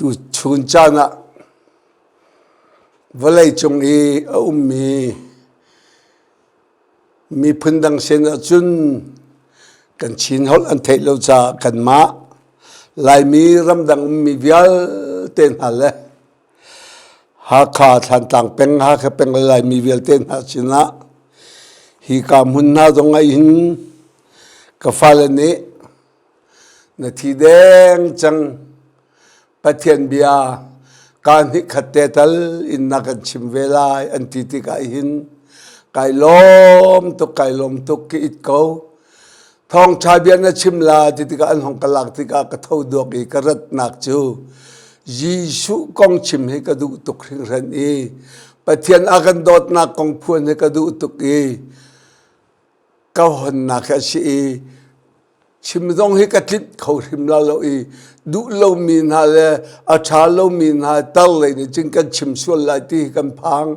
Tuchun caan ah vawleicung i a ummi miphun dang sin ahcun kan Chin holh an theih lo caah kanmah Laimi ramdang ummi vialte hna le Hakha Thlantlang peng, Hakha peng le Laimi vialte hna sinah hika hmun hna zong ah hin ka fale nih Na thi deng cang. Pathian bia kaa hnih khat te tal in na kan chim ve lai an ti tikah hin kai lawm tuk kai lawm tuk ka it ko. Thawngṭha bia na chim la ti tikah an hong ka lak tikah ka tho duak i ka ratnak cu Jesuh kong chim hi ka duh tuk hringhran i Pathian a kan dawtnak kong phuan hi ka duh tuk i ka honnak hi a si i chim zong hi ka tlinh kho hrim la lo i duh lomi hna le a ṭha lomi hna tar lei nih cun kan chim sual lai ti hi kan phang.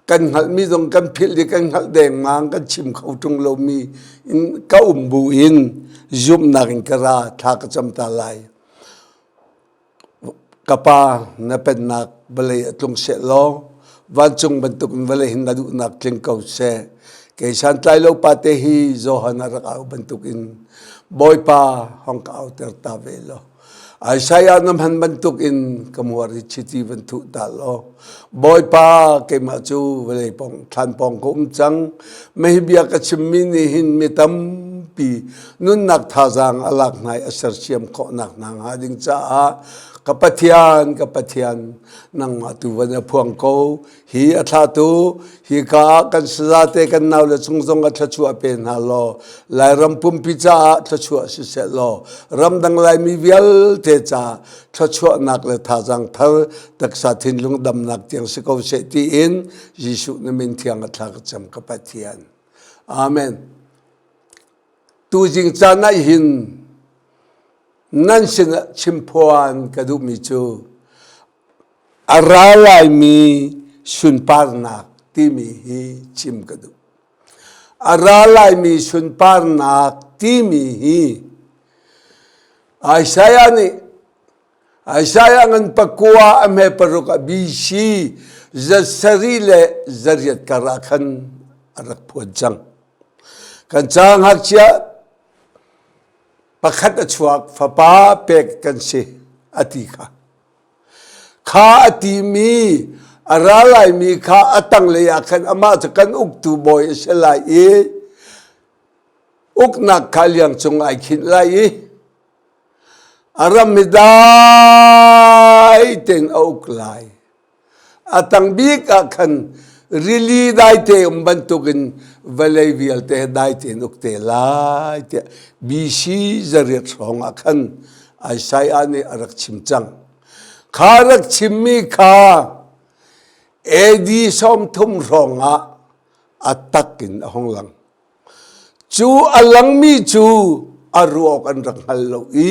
Kan hngalhmi zong kan philh i kan hngalh dengmang kan chim kho ṭung lomi in ka um bu in zumhnak in ka ra thla ka cam ta lai. Ka pa, na pennak vawlei ah tlung seh law vancung bantukin vawlei hin na duhnak tling ko seh. Kei santlai lo pate hi Johan a rak au bantukin Bawipa hong ka auter ta ve law. Isaiah na hman bantukin ka muar i chiti van thuh ta law. Bawipa, keimah cu vawlei pawng thlan pawng ka um cang. Mei bia ka chimmi nih hin mi tampi nunnak thazaang a lak hna i a sersiam khawhnak hna hnga ding caah ka Pathian, ka Pathian, nangmah tu van a phuang ko. Hi a thlatu, hi ka ah kan sazate kan naule chung zong a thluachuah pe hna law, Lairam pumpi caah thluachuah siseh law, ramdang Laimi vialte caah thluachuahnak le thazaang thar taksa thinlung damnak tiang si ko seh tiin Jesuh na min thiang a thla ka cam ka Pathian. Amen. Tuzing caan ah hin nan sinah chimphuan ka duhmi cu a ra laimi sunparnak timi hi chim ka duh. A ra laimi sunparnak timi hi Isaiah nih Isaiah ngan pakua a hme paruk ah BC zasarih le zariat kar ah khan a rak phuan cang. Kan ca ngakchia pakhat a chuak fapa pek kan si a ti kha. Kha a timi a ra laimi kha a tanglei ah khan amah cu kan uktu bawi a si lai i uknak kha liang cung ai khinh lai i a ram hi dai tein a uk lai. A tang bik ah khan rili daite um bantukin vawlei vialte dai tein uk te lai tiah BC zariat hrawng ah khan Isaiah nih a rak chim cang. Kha rak chimmi kha AD 30 hrawng ah a tak in a hung lang. Cu a langmi cu a ruak an rak hngal lo i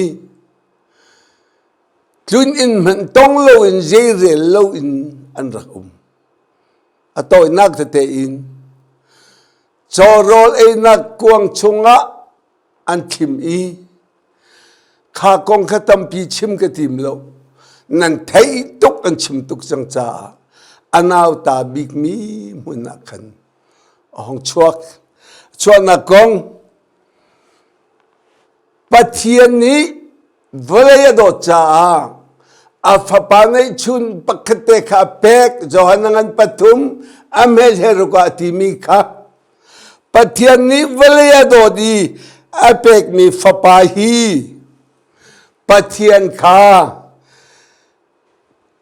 tlun inn hmanh tong loin zeirel loin an rak um. A tawinak tete in caw rawl einak kuang chungah an thim i kha kong kha tampi chim ka tim lo. Nan theih tuk an chim tuk cang caah a nauta bikmi hmun ah khan a hung chuak. Chuahnak kong Pathian nih vawlei a dawt caah a fapa ngeihchun pakhat te kha a pek Johan a ngan pathum a hmel he ruk ah a timi kha Pathian nih vawlei a dawt i a pekmi fapa hi Pathian kha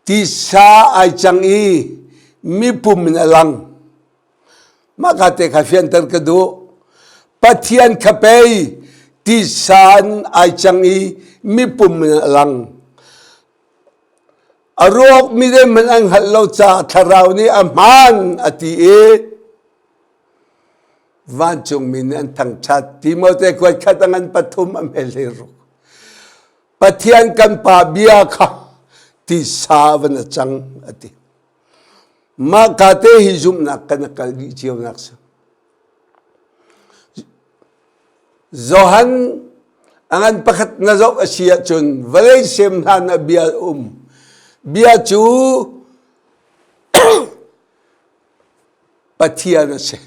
tisa ai cang i mipum in a lang. Mah ka te kha fianter ka duh. Pathian kha pei tisa in ai cang i mipum in a lang. A ruak mi hmanh an hngalh lo caah thlarau nih a hmaan a ti i vancungmi nih an thangṭhat. Timote kuat khat a ngan pathum a hmel hi ruk. Pathian kan pa bia kha tisa van a cang a ti. Mah ka te hi zumhnak kan a kal dih cio nak si. Johan a ngan pakhat na zoh a si ahcun vawlei sem hlan ah bia um. Bia cu Pathian a si.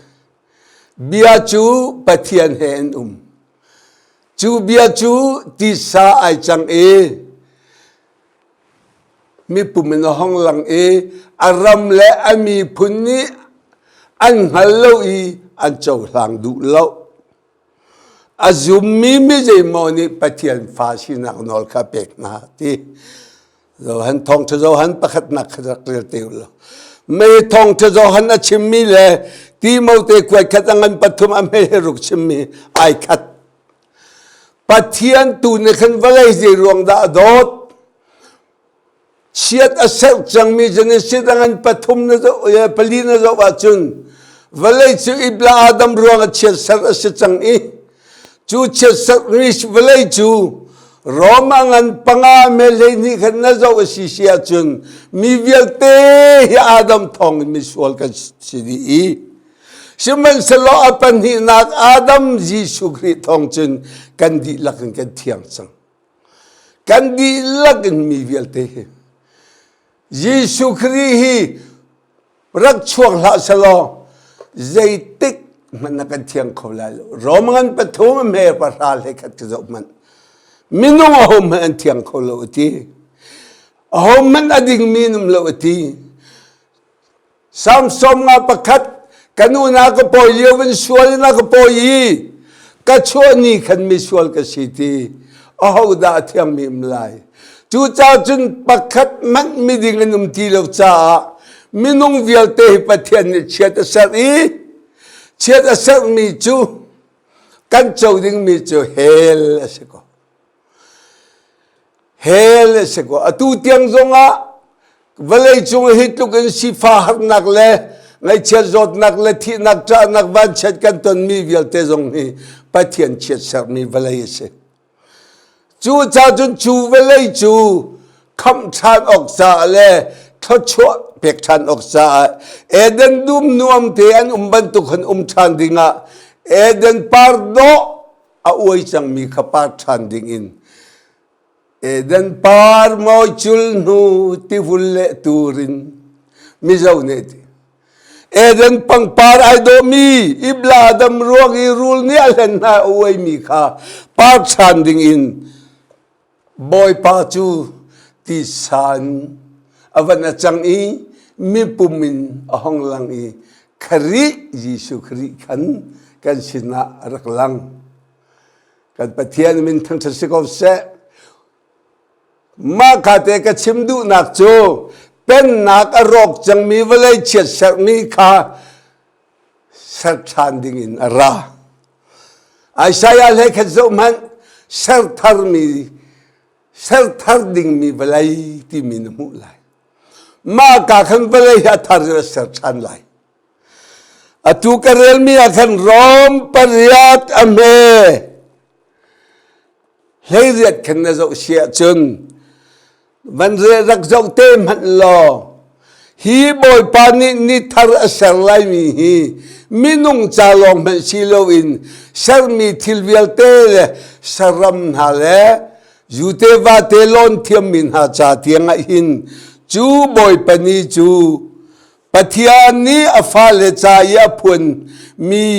Bia cu Pathian he an um. Cu bia cu tisa ai cang i mipum in a hong lang i a ram le a miphun nih an hngal lo i an cohlang duh lo. A zummi mi zeimaw nih Pathian fa sinak nawl kha pek hna ti. Johan thawngṭha Johan pakhatnak kha rak rel te u law. Mei thawngṭha Johan a chimmi le Timote kuai khat a ngan pathum a hme he ruk chimmi ai khat. Pathian tu nih khan vawlei zei ruang dah a dawt? Chiat a serh cangmi Genesis a ngan pathum na zoh pali na zoh ahcun vawlei cu Ibla Adam ruang a chiatserh a si cang i cu chiatserhmi vawlei cu Rome a ngan panga me 12 khan na zoh a si si ahcun mi vialte hi Adam thawng in misual kan si dih i sihmanhsehlaw a pahnihnak Adam Jesuh Khrih thawng cun kan dihlak in kan thiang cang. Kan dihlak in mi vialte hi Jesuh Khrih hi rak chuak hlah selaw zeitik hmanh na kan thiang kho lai lo. Rom ngan pathum hme pahra hlei khat ka zoh hmanh. Minung aho hmanh an thiang kho lo a ti. Aho hmanh a dingmi an um lo a ti. Salm 51 ka nu na ka pawi lio in sual in a ka pawi i ka chuah ni khan misual ka si ti ahodah a thiangmi um lai cucaah cun pakhat hmanh miding an um ti lo caah minung vialte hi Pathian nih chiat a serh i chiat a serhmi cu kan co dingmi cu hell a si ko Hell a si ko. Atu tiang zongah vawleicung hi tluk in sifah harnak le ngaihchiat zawtnak le thihnak ṭahnak vanchiat kan tonmi vialte zong hi Pathian chiatserhmi vawlei a si. Cucaah cun cu vawlei cu khamh ṭhan awk caah le thluachuah pek ṭhan awk caah Eden dum nuam te an um bantuk han um ṭhan dingah Eden par dawh a uai cangmi kha par ṭhan dingin Eden par mawi cul hnu tivul le turin Mizo nih ti Eden pangpar ai dawhmi Ibla Adam ruang i rul nih a hlen hna a uaimi kha par ṭhan dingin Bawipa cu tisa in a van a cang i mipum in a hong lang i Khrih Jesuh Khrih khan kan sinah a rak lang. Kan Pathian min thangṭhat si ko seh. Mah kha te ka chim duhnak cu pennak a rawk cangmi vawlei chiatserhmi kha ser ṭhan dingin a ra. Isaiah hlei khat zoh hmanh ser tharmi ser thar dingmi vawlei timi na hmuh lai. Mah ka khan vawlei hi a thar in a ser ṭhan lai. Atu ka relmi ah khan Rom pariat a hme. 18 khan na zoh si ahcun van rak zoh te hmanh law hi Bawipa nih ni thar a ser laimi hi minung ca lawng hmanh si loin sermi thil vialte le saram hna le zute vate lawn thiammi hna ca tiang ah hin cu Bawipa ni cu Pathian nih a fale ca i a phuanmi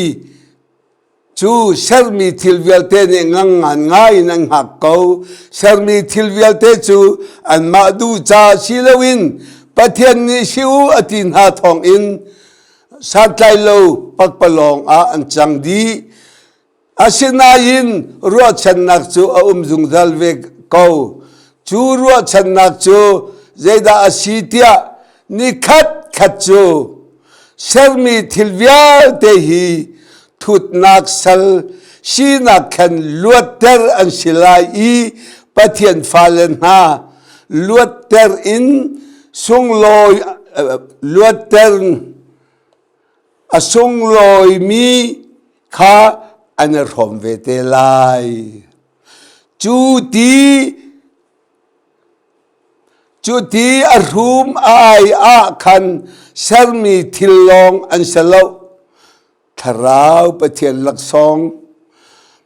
Cu sermi thil vialte nih ngangngan ngai in an hngak ko. Sermi thil vialte cu anmah duh ca si loin Pathian nih si u a ti hna thawngin santlai lo pakpalawng ah an cang dih. Asinain ruahchannak cu a um zungzal ve ko. Cu ruahchannak cu zeidah a si tiah nikhat khat cu sermi thil vialte hi thutnak sal sinak khan luatter an si lai i Pathian fale hna luatter in sunglawi luatter a sunglawimi kha an i hrawm ve te lai. Cu ti Cu ti a hrum a ai ah khan sermi thil lawng an si lo. Thlarau Pathian laksawng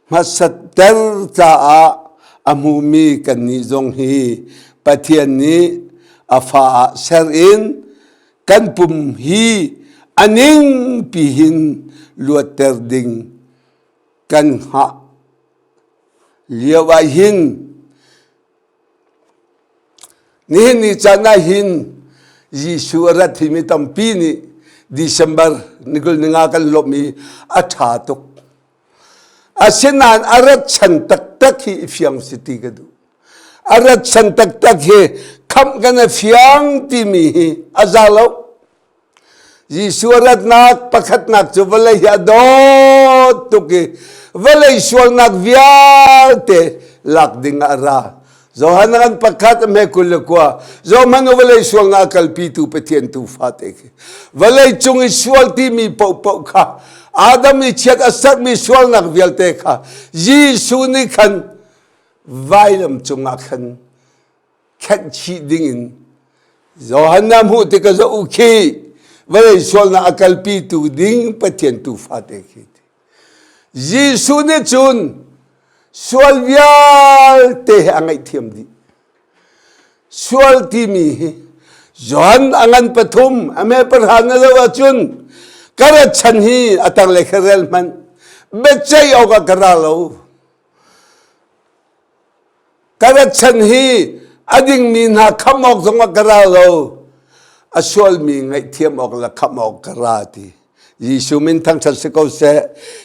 hmasatter caah a hmumi kannih zong hi Pathian nih A fa ah ser in kan pum hi a ningpi hin luatter ding kan hngah lio ah hin nihin ni caan ah hin Jesuh a rat hi mi tampi nih December ni 25 kan lawmh i a ṭha tuk. Asinain a rat chan taktak hi i fiang si ti ka duh. A rat chan taktak hi khamh kan a fiang timi hi a za lo. Jesuh a ratnak pakhatnak cu vawlei hi a dawt tuk i vawlei sualnak vialte lak ding ah a ra. Johan an pakhat a hme 29 Zohhmanh u vawlei sualnak a kalpitu Pathian tuufa te khi. Vawlei cung i sual timi paohpaoh kha Adam i chiat a sermi sualnak vialte kha Jesuh nih khan vailam cungah khan khenh chih dingin Johan na hmuh tikah zoh u khi vawlei sualnak a kalpitu ding Pathian tuufa te khi. Jesuh nih cun sual vialte he a ngaihthiam dih. Sual timi hi Johan a ngan pathum a me pahra na lo ahcun ka rat chan hi a tanglei kha rel hmanh biaceih awk ah ka ra lo. Ka rat chan hi a dingmi hna khamh awk zongah ka ra lo. A sualmi ngaihthiam awk le khamh awk ka ra ti. Jesuh min thangṭhat si ko seh.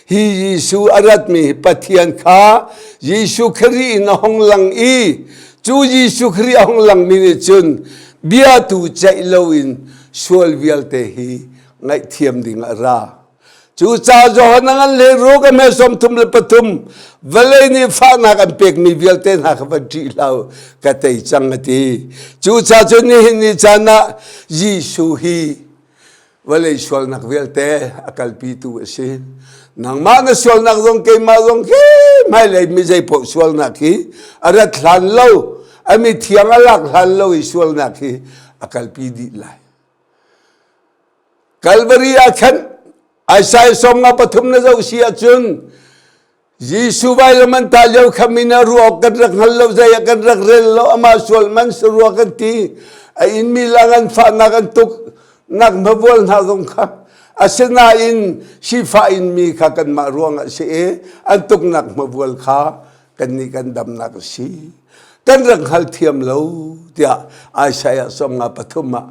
Hi Jesuh a ratmi hi Pathian kha Jesuh Khrih in a hung lang i cu Jesuh Khrih a hung langmi nih cun bia tu ceih loin sual vialte hi ngaihthiam ding a ra. Cucaah Johan a ngan hlei ruk a hme 33 vawlei nih fahnak an pekmi vialte hna kha van ṭih hlah u ka tei cang a ti. Cucaah cun nihin ni caan ah Jesuh hi vawlei sualnak vialte a kalpitu a si. Nangmah na sualnak zong keimah zong khi hmailei mi zeipaoh sualnak hi a rat hlan lo a mi thiang a lak hlan lo i sualnak hi a kalpi dih lai. Kalvari ah khan Isaiah 53 na zoh si ahcun Jesuh vailam an tah lio kha min a ruak kan rak hngal lo zei ah kan rak rel lo amah sual man si rua kan ti a inmi lang an fahnak an tuk nak hmavual hna zong kha asinain sifah inmi kha kanmah ruangah si i an tuknak hmavual kha kannih kan damnak a si kan rak hngal thiam lo tiah Isaiah 53 ah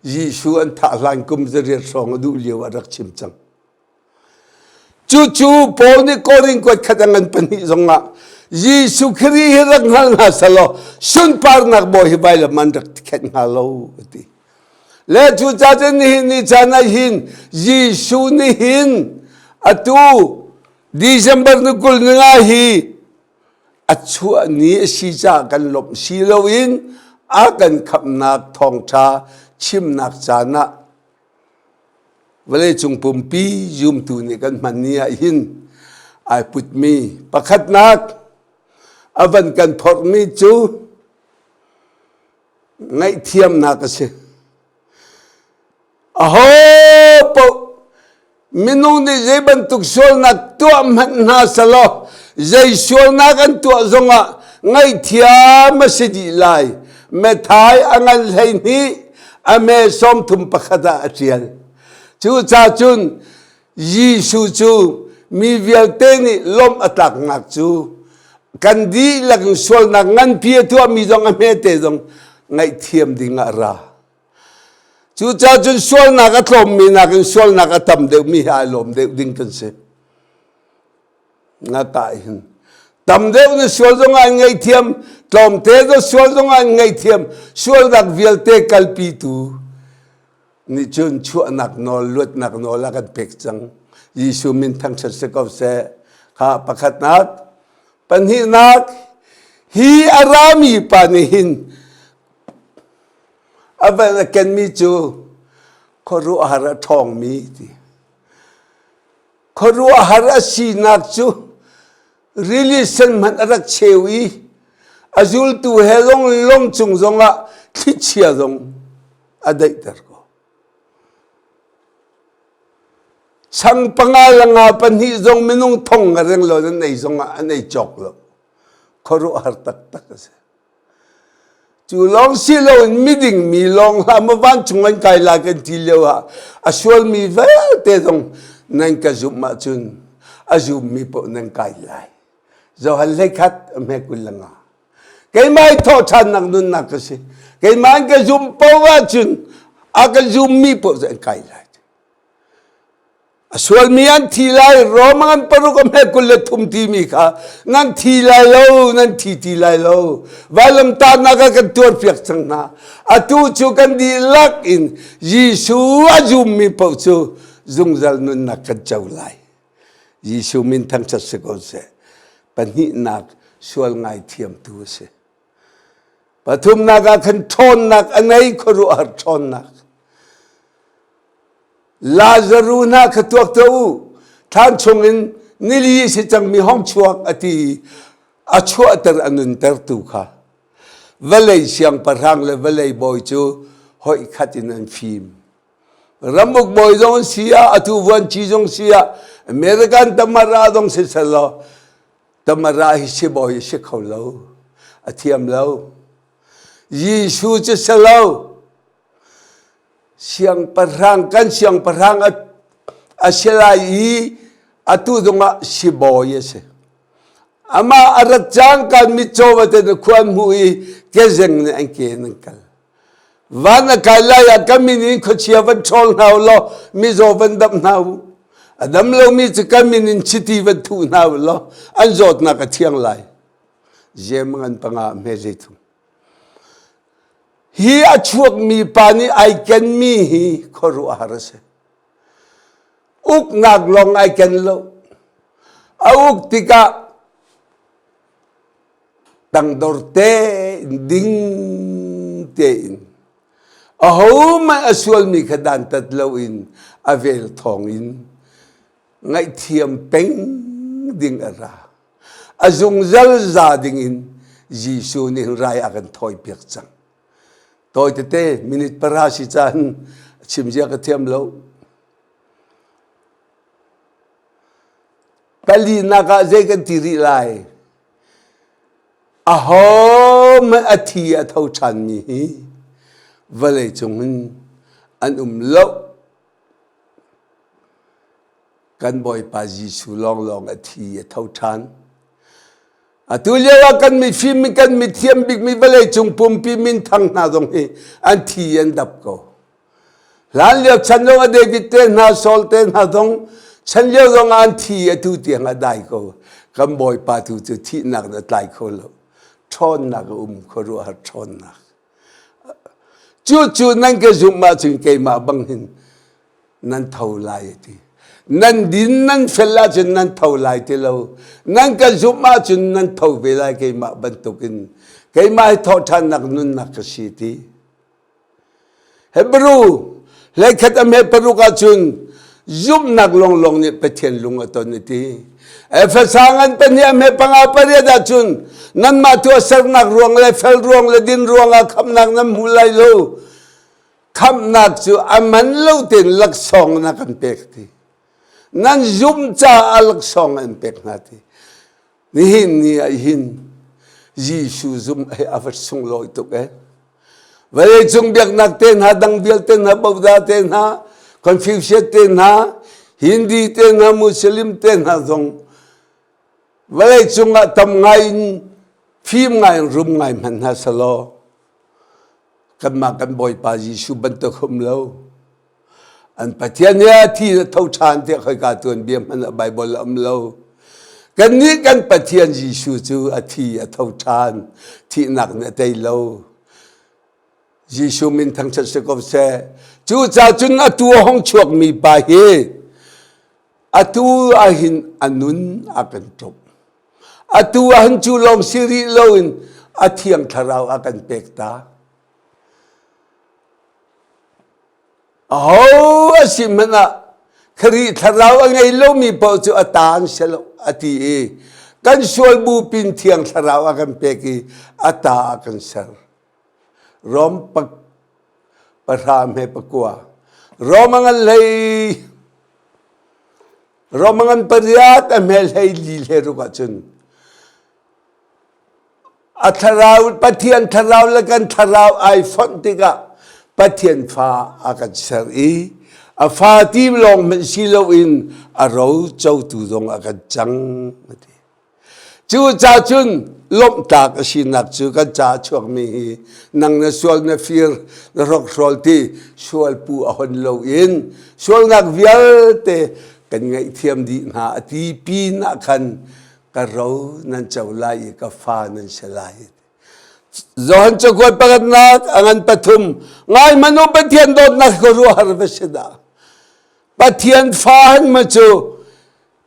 Jesuh an thah hlan kum zariat hrawng a duh lio ah rak chim cang. Cucu Paul nih Korin kuat khat a ngan pahnih zongah Jesuh Khrih hi rak hngal hna selaw sunparnak bawi hi vailam an rak khenh hnga lo a ti. Le cucaah cun nihin ni caan ah hin Jesuh nih hin atu December ni 25 hi a chuah ni a si caah kan lawmh si loin a kan khamhnak thawngṭha chimnak caan ah vawleicung pumpi zumtu nih kan hman ni ah hin ai putmi pakhatnak a van kan phorhmi cu ngaihthiamnak a si. Aho paoh minung nih zei bantuk sualnak tuah hmanh hna selaw zei sualnak an tuah zongah ngaihthiam a si dih lai. Matthai a ngan 12 a me 31 ah a ṭial. Cucaah cun Jesuh cu mi vialte nih lawmh a tlaknak cu kan dihlak in sualnak nganpi a tuahmi zong a hmete zong ngaihthiam ding ah a ra. Cucaah cun sualnak a tlawmmi nakin sualnak a tam deuhmi he ai lawm deuh ding kan si. Nga ta hin. Tam deuh na sual zong ah an ngaihthiam, tlawmte na sual zong ah an ngaihthiam, sualnak vialte kalpitu nih cun chuahnak nawl, luatnak nawl a kan pek cang. Jesuh min thangṭhat si ko seh. Kha pakhatnak, pahnihnak, hi a rami pa nih hin A van a kenmi cu khuaruahhar a ṭhawngmi ti. Khuaruahhar a sinak cu rili sen hmanh a rak cheu i a zultu he zong lawng cung zongah thlichia zong a daihter ko. Chang panga le nga pahnih zong minung thong a reng lo an ei zongah an ei cawk lo. Khuaruahhar taktak a si. Cu lawng si loin miding mi lawng hlah maw vancung an kai lai kan ti lio ah a sualmi vialte zong nan ka zumh ahcun a zummi paoh nan kai lai. Johan 11 a hme 25. Keimah i thawhṭhannak nunnak ka si. Keimah an ka zumh paoh ahcun a ka zummi paoh cu an kai lai. A sualmi an thi lai, Rom an paruk a hme 23 timi kha nan thi lai lo, nan thi ti lai lo. Vailamtahnak ah kan tuarpiak cang hna. Atu cu kan dihlak in Jesuh a zummi paoh cu zungzal nunnak kan co lai. Jesuh min thangṭhat si ko seh. Pahnihnak sual ngaithiamtu a si. Pathumnak ah khan ṭhawnnak a ngei khuaruahhar ṭhawnnak. Lazaru hna kha tuak tuah u. Thlan chungin nili a si cangmi hong chuak a ti i a chuahter a nuntertu kha. Vawlei siangpahrang le vawlei bawi cu hoih khat in an fim. Ramuk bawi zong an si ah, atu vuanci zong si ah, American tamara zong si selaw, tamara hi sibawi a si kho lo. A thiam lo. Jesuh cu si lo. Siangpahrang kan siangpahrang a si lai i atu zongah sibawi a si. Amah a rat cangka mitcaw va ten khua an hmuh i kezeng nih an ke in an kal. Van a kai lai ah ka min in khuachia van ṭhawl hna u law mizaw van damh hna u. A dam lomi cu ka min in chiti van thuh hna u law an zawtnak a thiang lai. Jem ngan panga hme zeithum. Hi a chuakmi pa nih ai kenmi hi khuaruahhar a si. Uknak lawng ai ken lo. A uk tikah tangdor tein ding tein ahohmanh a sualmi kha dantat loin a vel thawngin ngaihthiam peng ding a ra. A zungzal za dingin Jesuh nih rai a kan thawipiak cang. Tawi tete minute para si caan chim zia ka thiam lo. Palinak ah zei kan ti rih lai? Ahohmanh a thi a tho ṭhanmi hi vawlei cung in an um lo. Kan Bawipa Jesuh lawnglawng a thi a tho ṭhan. Atu lio ah kan mifim kan mithiam bikmi vawleicung pumpi minthang hna zong hi an thi an dap ko. Hlan lio chan zong ah David te hna, Saul te hna zong chan lio zong ah an thi atu tiang a dai ko. Kan Bawipa tu cu thihnak na tlai kho lo. Ṭhawnnak a um khuaruahhar ṭhawnnak. Cucu nan ka zumh ahcun keimah bang hin nan tho lai a ti. Nan din nan fel ahcun nan tho lai ti lo. Nan ka zumh ahcun nan tho ve lai keimah bantukin. Keimah hi thawhṭhannak nunnak ka si ti. Hebrew hleikhat a hme paruk ahcun zumhnak lawnglawng nih Pathian lung a ton a ti. Efesa ngan pahnih a hme panga pariat ahcun nanmah tuahsernak ruang le fel ruang le din ruangah khamhnak nan hmu lai lo. Khamhnak cu a man lo tein laksawng na kan pek ti. Nan zumh caah laksawng an pek hna ti. Nihin ni ah hin Jesuh zumh hi a va sunglawi tuk eh. Vawleicung biaknak te hna, dang vialte hna, Buddha te hna, Confucius te hna, Hindi te hna, Muslim te hna zong vawleicung ah tam ngai in fim ngai in rum ngai hmanh hna selaw kanmah kan Bawipa Jesuh bantuk um lo. An Pathian hi a thi a tho ṭhan tiah khoika tuanbia hmanh ah Baibal a um lo. Kannih kan Pathian Jesuh cu a thi a tho ṭhan, thihnak nih a tei lo. Jesuh min thangṭhat si ko seh. Cucaah cun atu a hung chuakmi pa hi atu ahhin a nun a kan ṭumh. Atu ahhin cu lawng si rih loin a Thiang Thlarau a kan pek ta. Aho a si hmanh ah Khrih thlarau a ngei lomi paoh cu a ta an si lo a ti i kan sual bupin thiang thlarau a kan pek i a ta a kan ser. Rom pahra hme pakua Rom a ngan hlei Rom a ngan pariat a hme hlei li hle ruk ahcun. A thlarau, Pathian thlarau le kan thlarau ai fonh tikah Pathian fa a kan ser i a fa ti lawng hmanh si loin a ro cotu zong a kan cang a ti. Cucaah cun lawmhtlak a sinak cu kan caah chuakmi hi nang na sual na fir na hrokhrawl ti sualpu a hon loin sualnak vialte kan ngaihthiam dih hna a ti pin ah khan ka ro nan co lai i ka fa nan si lai. Johan cakuat pakhatnak a ngan pathum ngai hmanh u Pathian dawtnak khuaruahhar va si dah. Pathian fa han ma cu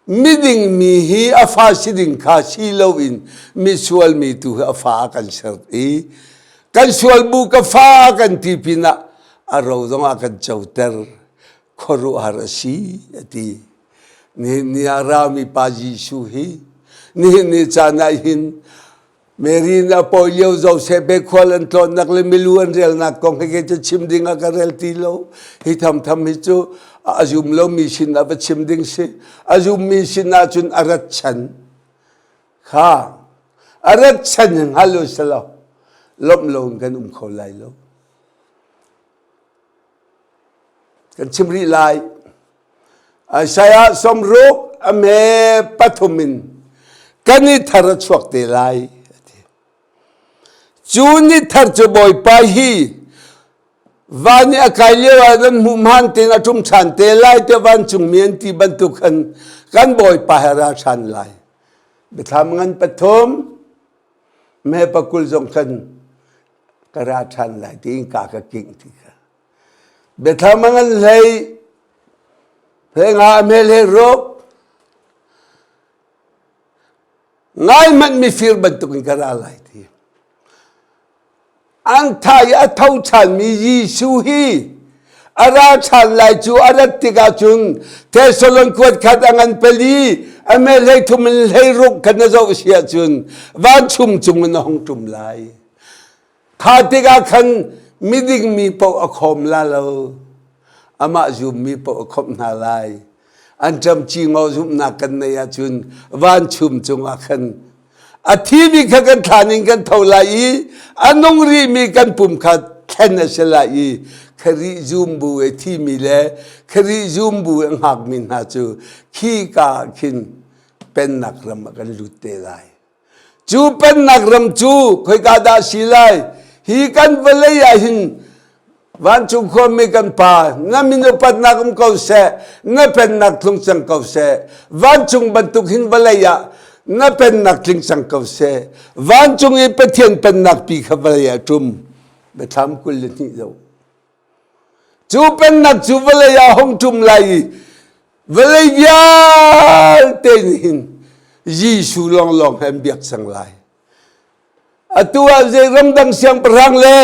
miding mi hi a fa si ding kha si loin misual mi tu hi a fa a kan ser i kan sual bu ka fa kan ti pinah a ro zong a kan coter khuaruahhar a si a ti. Nihin ni ah rami pa Jesuh hi nihin ni caan ah hin Mary nih a pawi lio Joseph he khual an tlawnnak le milu an relnak kong hi kei cu chim ding ah ka rel ti lo. Hi thamtham hi cu a zum lomi sin ah va chim ding si. A zummi sin ah cun a rat chan. Kha a rat chan hi hngal u selaw lawmh lo in kan um kho lai lo. Kan chim rih lai. Isaiah sawmruk a me pathum in kan i thar a chuak te lai a ti. Cu ni thar cu Bawipa hi van i a kai lio ah nan hmuh hmaan tein a ṭum ṭhan te lai tiah vancungmi an ti bantuk khan kan Bawipa he ra ṭhan lai. Biathlam ngan pathum me pakul zong khan ka ra ṭhan lai tiin ka ka kingh ti kha. Biathlam a ngan hlei hlei nga a hmel he ruk ngai hmanh mifir bantukin ka ra lai ti. An tha i a tho ṭhanmi Jesuh hi a ra ṭhan lai cu a rat tikah cun Thessalon kuat khat a ngan pali a mel hlei thum in hlei ruk khan na zoh si ahcun vanchum cung in a hung ṭum lai. Kha tikah khan miding mi paoh a khawm la lo. Amah zummi paoh a khawmh hna lai. An ṭamci ngaw zumhnak kan neih ahcun vanchum cungah khan a thimi kha kan thlan in kan tho lai i a nung rihmi kan pum kha thlen a si lai i Khrih zum bu i thimi le Khrih zum bu i a hngakmi hna cu khi ka ah khin pennak ram ah kan lut te lai. Cu pennak ram cu khoika dah si lai? Hi kan vawlei ah hin vancung khuami kan pa na min upatnak um ko seh, na pennak tlung cang ko seh. Vancung bantuk hin vawlei ah na pennak tling cang ko seh. Vancung i Pathian pennak pi kha vawlei ah ṭum. Biathlam 22 zoh. Cu pennak cu vawlei ah hung ṭum lai i vawlei vialte nih hin Jesuh lawnglawng he an biak cang lai. Atu ah zei ramdang siangpahrang le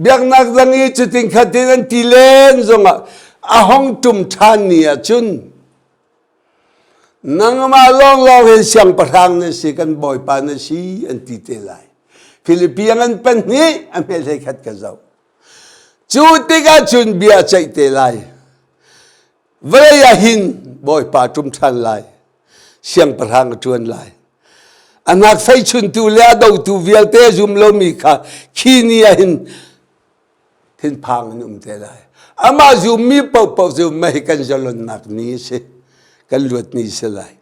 biaknak dang i cutin khatin an ti len zongah a hong ṭum ṭhan ni ahcun nangmah lawnglawng hin siangpahrang na si kan bawipa na si an ti te lai. Filipi an pahnih a hmel hlei khat ka zoh. Cu tikah cun bia a ceih te lai. Vawlei ah hin Bawipa ṭum ṭhan lai. Siangpahrang a ṭuan lai. A hnak feichuntu le a dotu vialte a zum lomi kha khi ni ah hin thinphang in um te lai. Amah zummi paohpaoh cu mei kan zalonnak ni a si. Kan luat ni si lai.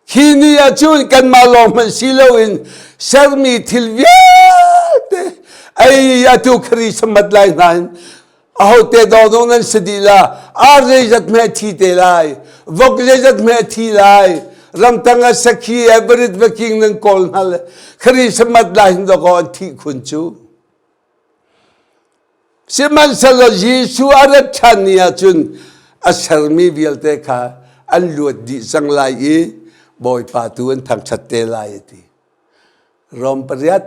Khi ni ah cun kanmah lawng hmanh si loin sermi thil vialte ei atu Christmas lai hna hin ahote dawdawh nan si dih la ar zeizat hme thi te lai vok zeizat hme thi lai ramtang ah sakhi everett vaking nan kawl hna le Christmas lai hin dawkaw an thih khun cu Sihmanhsehlaw Jesuh a rat ṭhan ni ahcun a sermi vialte kha an luat dih cang lai i Bawipa tu an thangṭhat te lai a ti. Rom pariat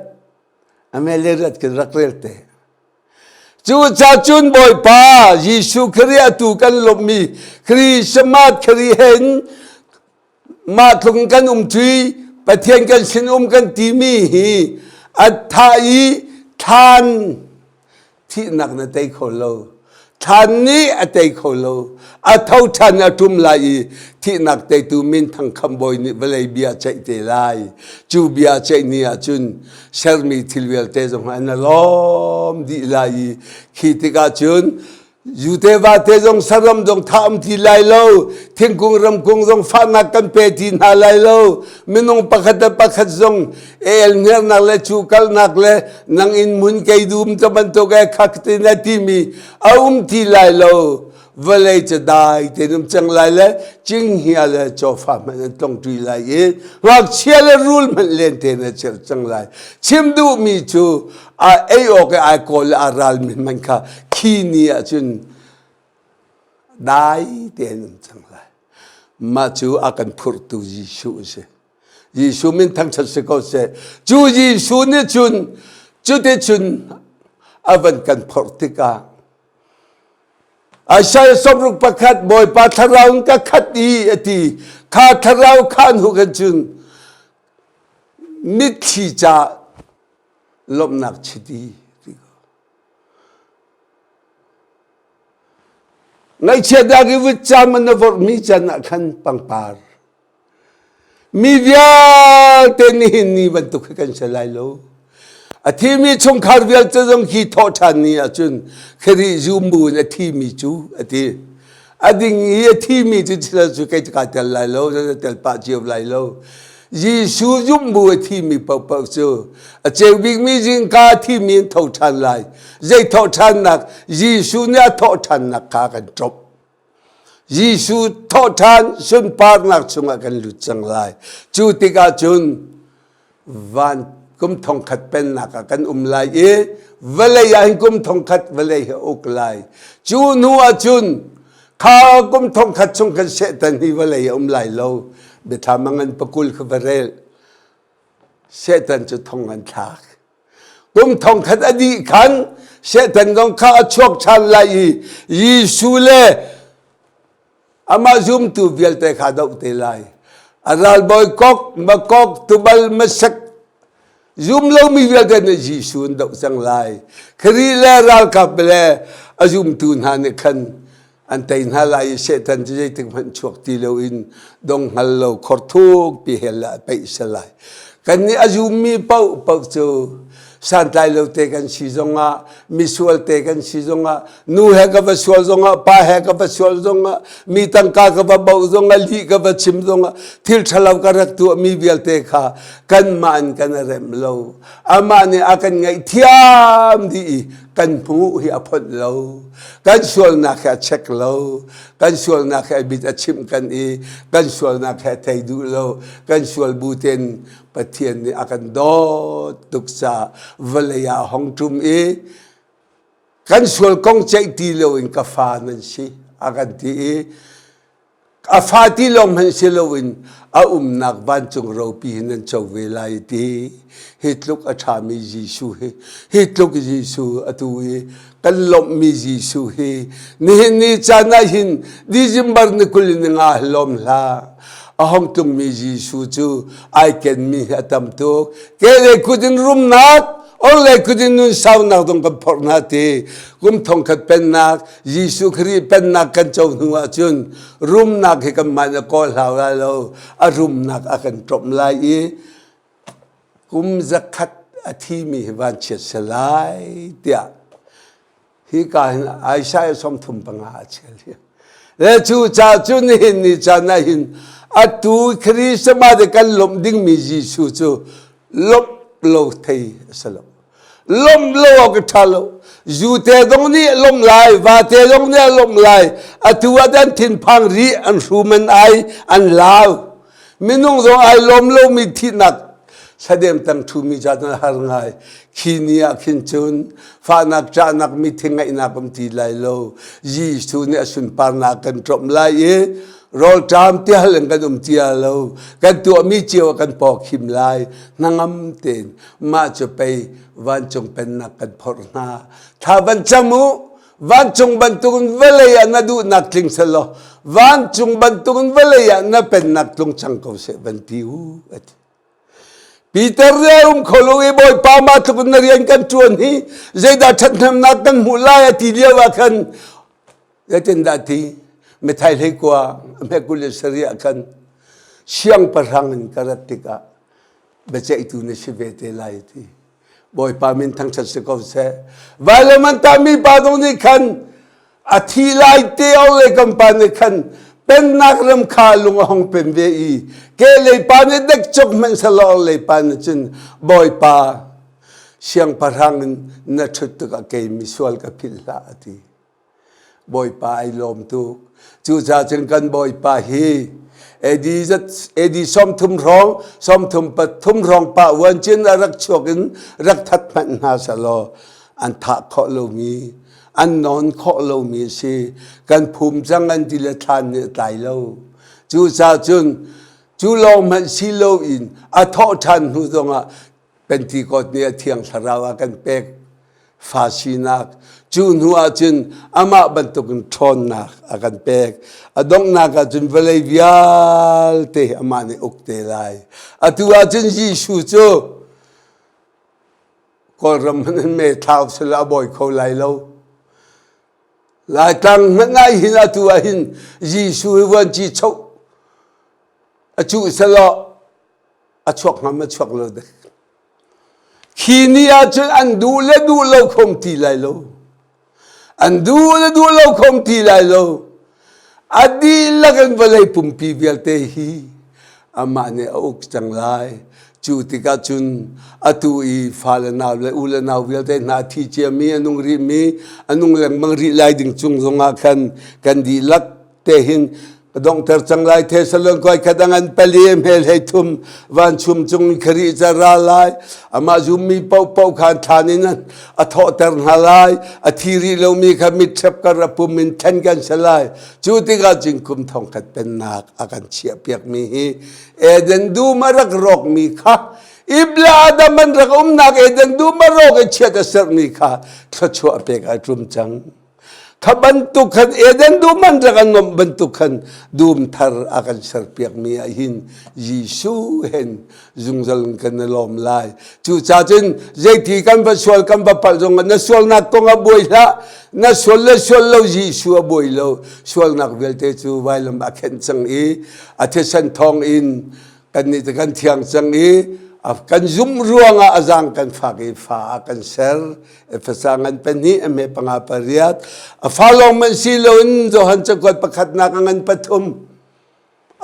a mele riat kan rak rel te. Cucaah cun Bawipa Jesuh Khrih atu kan lawmhmi Christmas Khrih hen mah tluk kan um cui Pathian kan sin um kan timi hi a tha i thlan thihnak na tei kho lo. Thlan nih a tei kho lo. A tho ṭhan a ṭum lai i thihnak teitu minthang khamhbawi nih vawlei bia ceih te lai. Cu bia ceih ni ah cun sermi thil vialte zong an lawm dih lai i khi tikah cun Zute vate zong saram zong thah um ti lai lo thingkung ramkung zong fahnak kan pe ti hna lai lo minung pakhat le pakhat zong el hnernak le cu kalnak le nang in mun kei dum ca bantuk e khak ti na timi a um ti lai lo vawlei cu dai tein um cang lai le cinghngia le cawfa hmanh an tlong ṭi lai i ngakchia le rul hmanh len tein a cheu cang lai chim duhmi cu a ei awk i ai kawl le a ral mi hmanh kha khi ni ah cun dai tein um cang lai mah cu a kan phurhtu Jesuh a si Jesuh min thangṭhat si ko seh. Cu Jesuh nih cun cuticun a van kan phorh tikah Isaiah 61 Bawipa thlarau in ka khat i a ti. Kha thlarau kha hnu khan cun mitthli ca lawmhnak chiti ti ko. Ngaihchiatnak i vutcam an na vorhmi can ah khan pangpar Mi vialte nihin ni bantuk hi kan si lai lo. A thimi chungkhar vialte zong khi thawh ṭhan ni ahcun Khrih zumbu in a thimi cu a ti. A ding i a thimi cu thil cu kei ka tel lai lo, na tel pah cio lai lo. Jesuh zumbu a thimi paohpaoh cu a ceu bikmi zingka a thimi in tho ṭhan lai. Zei thawh ṭhannak? Jesuh nih a thawh ṭhannak kha kan ṭop. Jesuh thawhṭhan sunparnak chungah kan lut cang lai. Cu tikah cun van kum thongkhat pennak ah kan um lai i vawlei ah hin kum thongkhat vawlei hi a uk lai. Cu hnu ah cun kha kum thongkhat chung kan Satan hi vawlei a um lai lo. Biathlam a ngan pakul kha va rel. Satan cu thong an thlak. Kum thongkhat a dih khan Satan zong kha a chuak ṭhan lai i Jesuh le amah zumtu vialte kha a doh te lai. A ralbawi Gog, Magog, Tubal, Meshek zum lomi vialte nih Jesuh an doh cang lai. Khrih le ralkap le a zumtu hna nih khan an tei hna lai i Satan cu zeitik hmanh chuak ti loin dong hngal lo khor thukpi hell ah a peih si lai. Kannih a zummi paoh paoh cu santlai lo te kan si zongah misual te kan si zongah nu he ka va sual zongah pa he ka va sual zongah mi tangka ka va bauh zongah lih ka va chim zongah thil ṭhalo ka rak tuahmi vialte kha kanmah in kan remh lo amah nih a kan ngaihthiam dih i kan hmuh hi a phonh lo kan sualnak hi a check lo kan sualnak hi a bit a chimh kan i kan sualnak hi a thei duh lo kan sual bu ten Pathian nih a kan dawt tuk caah vawlei ah a hong ṭum i kan sual kong ceih ti loin ka fa nan si a kan ti i A fa ti lawng hmanh si loin a umnak vancung ropi hi nan co ve lai ti. Hi tluk a ṭhami Jesuh hi, hi tluk Jesuh atu i kan lawmhmi Jesuh hi nihin ni caan ah hin December ni 20 ni nga hi lawm hlah. A hong tlungmi Jesuh cu ai kenmi hi a tam tuk. Kehlei kut in rumnak, orhlei kut in nun saunak zong kan phorh hna ti. Kum thongkhat pennak Jesuh Khrih pennak kan co hnu ahcun rumnak hi kanmah nih kawl hlau lai lo a rumnak a kan ṭomh lai i kum zakhat a thimi hi vanchiat si lai tiah hika hin Isaiah 35 a chel hi le cu ca cu nihin ni caan ah hin atu Christmas kan lawmh dingmi Jesuh cu lawmh lo thei a si lo lawmh lo awk a ṭha lo zu te zong nih lawmh lai va te zong nih a lawmh lai atu ah an thinphang rih an hrum an ai an lau minung zong ai lawm lomi thihnak thladem tang ṭhumi ca cun har ngai khi ni ah khin cun fahnak ṭahnak mithi ngaihnak um ti lai lo Jesuh nih a sunparnak kan ṭomh lai i rawlṭam tihal in kan um cia lo kan tuahmi cio ah kan paw khim lai hnangam tein mah cu pei vancung pennak kan phorh hna thla van cam u vancung bantukin vawlei ah na duhnak tling selaw vancung bantukin vawlei ah na pennak tlung cang ko seh van ti u ati Peter le um kho lo i Bawipa mah tluk in na rian kan ṭuan hi zeidah ṭhathnemnak kan hmuh lai a ti lio ah khan. Zeitindah ti mithai hlei kua hme 27 ah khan siangpahrang in ka rat tikah biaceihtu na si ve te lai ti. Bawipa min thangṭhat si ko seh. Vailam an tahmi pa zong nih khan a thi lai te le kan pa nih khan pennak ram kha lung a hong pen ve i ke lei pa nih dek cuk hmanh selaw lei pa nih cun Bawipa siangpahrang in na ṭhut tikah kei misual ka philh hlah a ti. Bawipa ai lawm tuk. Cucaah cun kan Bawipa hi AD AD 30 hrawng 33 hrawng pa uan cin a rak chuak in rak that hmanh hna selaw an thah khawh lomi an nawn khawh lomi a si. Kan phum cang an ti le thlan nih a tlai lo. Cucaah cun cu lawng hmanh si loin a thawh ṭhan hnu zongah Pentecost nih a thiang thlarau a kan pek fa sinak cu hnu ahcun amah bantukin ṭhawnnak a kan pek a donghnak ahcun vawlei vialte amah nih uk te lai atu ahcun Jesuh cu Kawlram hmanh in me thlau sila a bawi kho lai lo Laitlang hmanh ah hin atu ah hin Jesuh hi vuanci choh a cuh selaw a chuak hnga ma chuak lo dek khi ni ahcun an duh le duh lo khom ti lai lo an duh le duh lo khom ti lai lo a dihlak in vawlei pumpi vialte hi amah nih a uk cang lai cu tikah cun atu i fa le nau le u le nau vialte hna thi ciami a nung rihmi a nung lengmang rih lai ding cung zongah khan kan dihlak te hin ka donghter cang lai Thessalon koi khat angan pali hmel hei thum vanchum cung khari ca ra lai amah zummi paohpaoh khan thlan in a thawhter hna lai a thi rih lomi kha mitṭhep kar a pum in then kan si lai cu tikah cun kum thongkhat pennak a kan chiah piakmi hi Eden dum a rak rawkmi kha Ibla Adam an rak umnak Eden dum a rawk i chiat a serhmi kha thluachuah pek ai ṭum cang Kha bantuk khan Eden dum an rak an nuamh bantuk khan dum thar a kan serpiakmi ah hin Jesuh hen zungzal in kan i lawm lai. Cucaah cun zeiti kan va sual kan va palh zong ah na sualnak kong ah buai hlah. Na sual le sual lo Jesuh a buai lo. Sualnak vialte cu vailam a khenh cang i a thisen thawng in kannih cu kan thiang cang i kan zumh ruangah a zaang kan fak i fa a kan ser Efesa ngan pahnih a hme panga pariat a fa lawng man si loin Johan cakuat pakhatnak a ngan pathum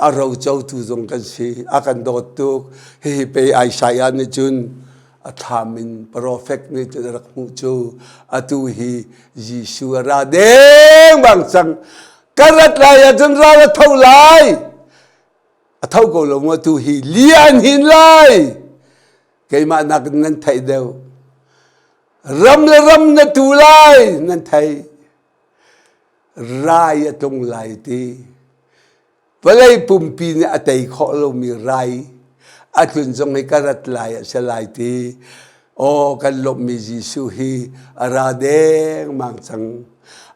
a rocotu zong kan si a kan dawt tuk hihi pei Isaiah nih cun a thlam in profet nih cun a rak hmuh cu atu hi Jesuh a ra deng bang cang ka rat lai ahcun ral a tho lai a tho ko lo maw tu hi lian hin lai keimah nak in nan theih deuh ram le ram na tu lai nan thei rai a tlung lai ti vawlei pumpi nih a tei khawh lomi rai a tlun zong hi ka rat lai a si lai ti aw kan lawmhmi Jesuh hi a ra dengmang cang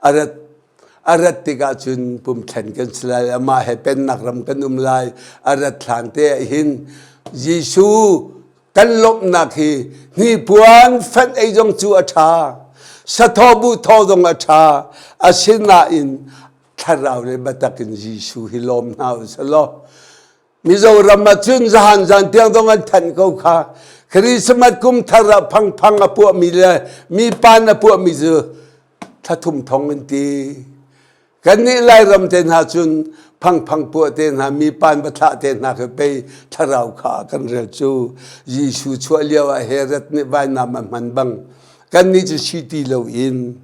a rat A rat tikah cun pumthlen kan si lai, amah he pennak ram kan um lai. A rat hlan te ah hin Jesuh kan lawmhnak hi hnipuan fenh ei zong cu a ṭha, sathaw buhthaw zong a ṭha. Asinain thlarau le biatak in Jesuh hi lawm hna u sih law Mizoram ah cun zahan zan tiang zong an thanh ko kha. Christmas kum thar ah phangphang a puahmi le mi pan a puahmi cu thla thum thong an ti. Kannih Lairam te hna cun phangphang puah te hna mi pan va thlah te hna khi pei thlarau kha kan rel cu Jesuh chuah lio ah Herod nih vainam a hman bang kannih cu si ti loin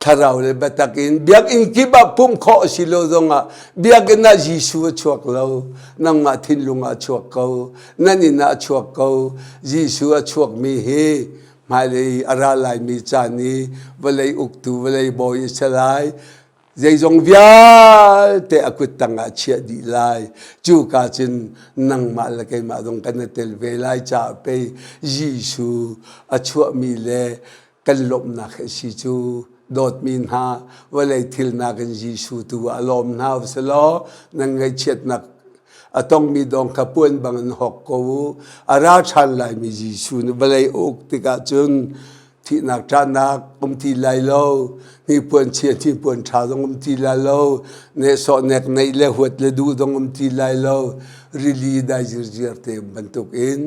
thlarau le biatak in biakinn kip ah pumh khawh a si lo zongah biakinn ah Jesuh a chuak lo nangmah thinlung ah a chuak ko nan inn ah a chuak ko Jesuh a chuakmi hi hmailei a ra laimi caan i vawlei uktu vawlei bawi a si lai zeizong vialte a kut tangah chiah dih lai cuka cun nangmah le keimah zong kan i tel ve lai caah pei Jesuh a chuahmi le kan lawmhnak a si cu dawtmi hna vawlei thil nakin Jesuh tu ah lawm hna u sih law nan ngaihchiatnak a tongmi dong kha puan bangin hawk ko u a ra ṭhan laimi Jesuh nih vawlei a uk tikah cun. Thihnak ṭahnak um ti lai lo. Hnipuan chia hnipuan ṭha zong um ti lai lo. Nehsawh nek neih le huat le duh zong um ti lai lo. Rili dai zirziar te bantuk in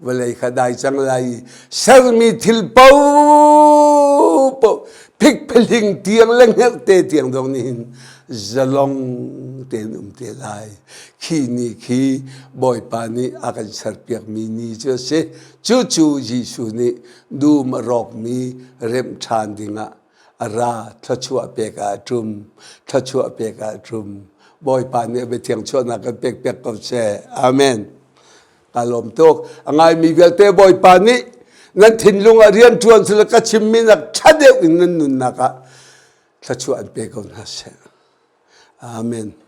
vawlei kha dai cang lai i sermi thil paohpaoh phikpheling tiang le hngerhte tiang zong nih hin zalong tein um te lai. Khi ni khi Bawipa nih a kan serpiakmi ni cu a si. Cucu Jesuh nih dum a rawkmi remh ṭhan dingah a ra thluachuah pek ah a ṭum. Thluachuah pek ah a ṭum. Bawipa nih a biathiang chuahnak kan pek piak ko seh. Amen. Ka lawm tuk. A ngaimi vialte Bawipa nih nan thinlung ah rian ṭuan sila ka chimmi nak ṭha deuh in nan nunnak ah thluachuah an pe ko hna seh. Amen.